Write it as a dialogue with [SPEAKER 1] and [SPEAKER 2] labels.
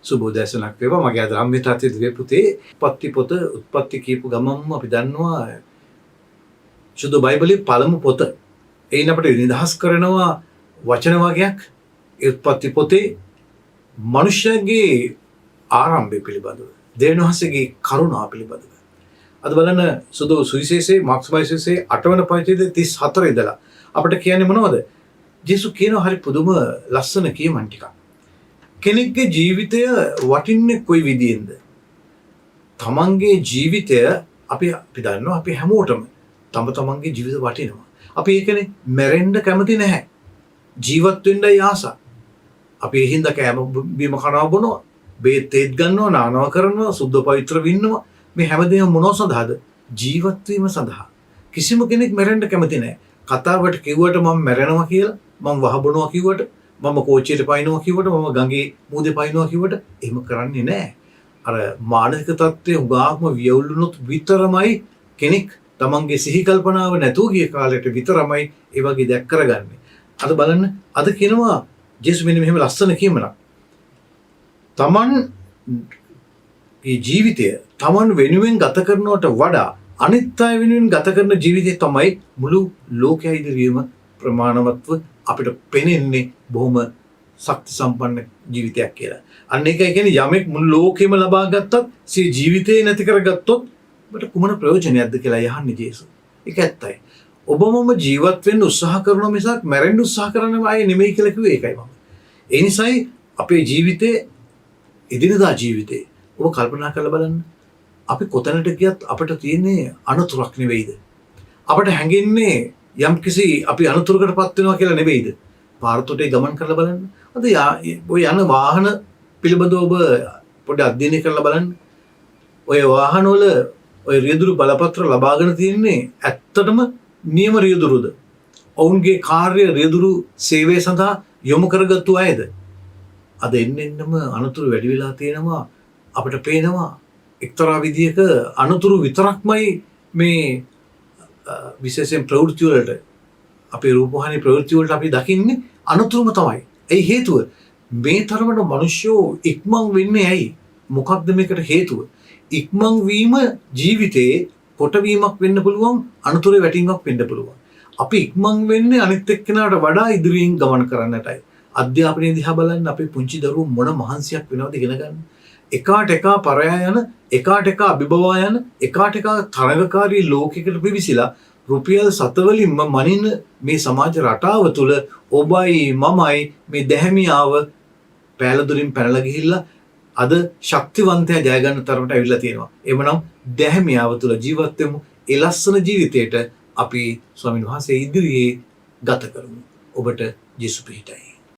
[SPEAKER 1] සුබ උදෑසනක් වේවා මගේ අද රම්‍ය තාත්තේ දුවේ පුතේ. උත්පත්ති පොත, උත්පත්ති කියපු ගමන්ම අපි දන්නවා ශුද්ධ බයිබලයේ පළමු පොත. එයින් අපිට නිදහස් කරනවා වචන වගයක්. ඒ උත්පත්ති පොතේ මනුෂ්‍යගේ ආරම්භය පිළිබඳව, දෙවියන් වහන්සේගේ කරුණාව පිළිබඳව. අද බලන්න සුදු සුවිශේෂයේ, මාක්ස් සුවිශේෂයේ 8 වන පරිච්ඡේදයේ 34 ඉඳලා අපිට කියන්නේ මොනවද? ජේසු කියනවා හරි පුදුම ලස්සන කියමන් ටිකක්. කෙනෙක්ගේ ජීවිතය වටින්නේ කොයි විදියෙන්ද? තමන්ගේ ජීවිතය අපි අපි දන්නවා, අපි හැමෝටම තම තමන්ගේ ජීවිත වටිනවා. අපි ඒකනේ මැරෙන්න කැමති නැහැ. ජීවත් වෙන්නයි ආස. අපි ඒ හින්දා කෑම බීම කනවා බොනවා, බේත් තේත් ගන්නවා, නානවා කරනවා, සුද්ධ පවිත්‍ර වෙන්නවා. මේ හැමදේම මොනව සඳහාද? ජීවත් වීම සඳහා. කිසිම කෙනෙක් මැරෙන්න කැමති නැහැ. කතාවට කිව්වට මම මැරෙනවා කියලා, මම වහ බොනවා කිව්වට, මම කෝච්චියට පයින්නවා කිව්වට, මම ගඟේ මූදේ පයින්නවා කිව්වට එහෙම කරන්නේ නැහැ. අර මානසික තත්ත්වය හුඟාක්ම වියවුල් වුණොත් විතරමයි, කෙනෙක් තමන්ගේ සිහි කල්පනාව නැතුව ගිය කාලයට විතරමයි ඒ වගේ දෙයක් කරගන්නේ. අද බලන්න, අද කියනවා ජේසුස් මෙන්න මෙහෙම ලස්සන කියමනක්. තමන් ඒ ජීවිතය තමන් වෙනුවෙන් ගත කරනවට වඩා අනිත් අය වෙනුවෙන් ගත කරන ජීවිතය තමයි මුළු ලෝකයා ඉදිරියේම ප්‍රමාණවත්ව අපිට පෙනෙන්නේ බොහොම ශක්ති සම්පන්න ජීවිතයක් කියලා. අන්න ඒකයි කියන්නේ, යමෙක් මුළු ලෝකෙම ලබා ගත්තත් සිය ජීවිතේ නැති කරගත්තොත් ඔබට කුමන ප්‍රයෝජනයක්ද කියලා අහන්නේ ජේසුස්. ඒක ඇත්තයි. ඔබ මම ජීවත් වෙන්න උත්සාහ කරන මිසක් මැරෙන්න උත්සාහ කරන අය නෙමෙයි කියලා කිව්වේ ඒකයි මම. ඒ නිසායි අපේ ජීවිතේ, එදිනදා ජීවිතේ ඔබ කල්පනා කරලා බලන්න. අපි කොතැනට ගියත් අපිට තියෙන්නේ අනතුරක් නෙවෙයිද? අපට හැඟෙන්නේ යම්කිසි අපි අනතුරකට පත් වෙනවා කියලා නෙවෙයිද? පාරතොටේ ගමන් කරලා බලන්න. අද ඔය යන වාහන පිළිබඳව ඔබ පොඩි අධ්‍යයනය කරලා බලන්න. ඔය වාහන වල ඔය රියදුරු බලපත්‍ර ලබාගෙන තියෙන්නේ ඇත්තටම නියම රියදුරුද? ඔවුන්ගේ කාර්ය රියදුරු සේවය සඳහා යොමු කරගත්තු අයද? අද එන්න එන්නම අනතුරු වැඩි වෙලා තියෙනවා. අපිට පේනවා එක්තරා විදියක අනතුරු විතරක්මයි මේ විශේෂයෙන් ප්‍රවෘත්ති වලට, අපේ රූපවාහිනී ප්‍රවෘත්ති වලට අපි දකින්නේ අනතුරුම තමයි. ඇයි හේතුව? මේ තරමට මිනිස්සු ඉක්මන් වෙන්නේ ඇයි? මොකක්ද මේකට හේතුව? ඉක්මන් වීම ජීවිතේ කොටවීමක් වෙන්න පුළුවන්, අනතුරේ වැටීමක් වෙන්න පුළුවන්. අපි ඉක්මන් වෙන්නේ අනිත් එක්කෙනාට වඩා ඉදිරියෙන් ගමන් කරන්නටයි. අධ්‍යාපනය දිහා බලන්න, අපේ පුංචි දරුවෝ මොන මහන්සියක් වෙනවද ඉගෙන ගන්න. එකාට එකා පරයා යන, එකාට එකා අභිබවා යන, එකාට එකා තරඟකාරී ලෝකයකට පිවිසිලා රුපියල් සතවලින්ම මනින මේ සමාජ රටාව තුළ ඔබයි මමයි මේ දැහැමියාව පෑලදුරින් පැනලා ගිහිල්ලා අද ශක්තිවන්තයා ජය ගන්න තරමට ඇවිල්ලා තියෙනවා. එhmenan දැහැමියාව තුළ ජීවත් වෙමු. ඒ ලස්සන ජීවිතයට අපි ස්වාමීන් වහන්සේ ඉදිරියේ ගත කරමු. ඔබට ජේසු පිහිටයි.